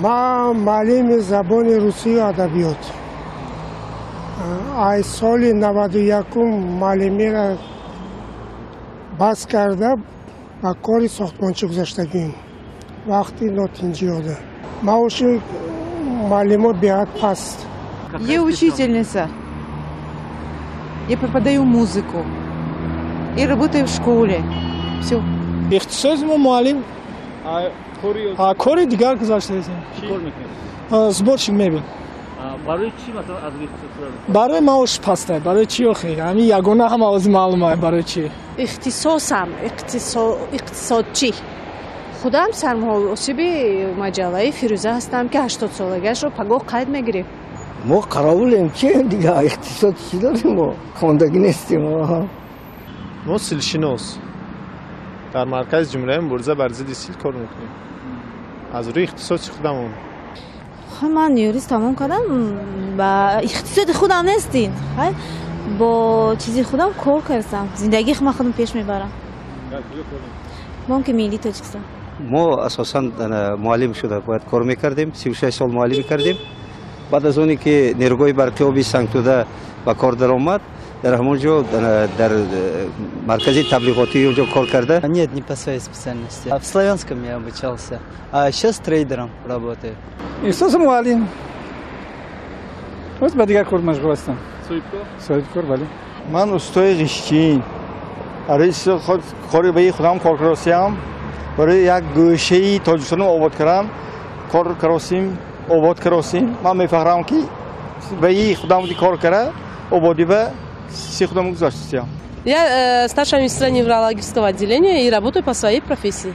Ман муаллими забони русию адабиёт. Аз соли 91-ум муаллимиро бас карда, ба кори сохтмончӣ гузаштагим. Вақти нотинҷиёда маоши муаллимо беҳад паст. Я учительница. Я преподаю музыку. И работаю в школе. Все. Ихтисоси мо муаллим, кори дигар гузаштаем. Сборщик мебел. Барои чӣ, масалан, аз ихтисос? Барои маош пастай. Барои чӣ охи? Ҳамин ягона ҳама ози маълума барои чӣ. Ихтисосам иқтисодчӣ. Худам сармуҳосиби маҷаллаи «Фирӯза» ҳастам, ки 80-солагиашро пагоҳ қайд мегирем. Мо қаровулем, чи дига ихтисос чӣ дорем? Мо хондагӣ нестем. Мо силшинос, дар Маркази ҷумҳуриявии мубориза бар зидди сил кор мекунем аз рӯи ихтисоси худамон. Ман юрист тамом кардам, ба ихтисоси худам нестин, бо чизи худам кор кардам, зиндагии ман худам пеш мебарам. Бонки миллии Тоҷикистон. Мо асосан муаллим шуда бояд кор мекардем, 36 сол муаллимӣ кардем. Баъд аз оне ки нерӯгоҳи барқи оби Сангтуда ба кор даромад, дар ҳамон ҷо, дар маркази таблиғотии онҷо кор карда. Нет, не по своей специальности. В Славянском я обучался, а сейчас трейдером работаю. Ихтисоси муаллим, боз ба дигар кор машғул ҳастам. Соҳибкор, бале. Ман устои ғиштчин. Барои кори баи худам кор каросиям, барои як гӯшаи Тоҷикистоно обод кардам кор каросим, обод каросим. Ман мефаҳрам, ки баи худам кор кара, ободӣ ба си худам гузаштасиям. Я старшая медсестра неврологического отделения и работаю по своей профессии.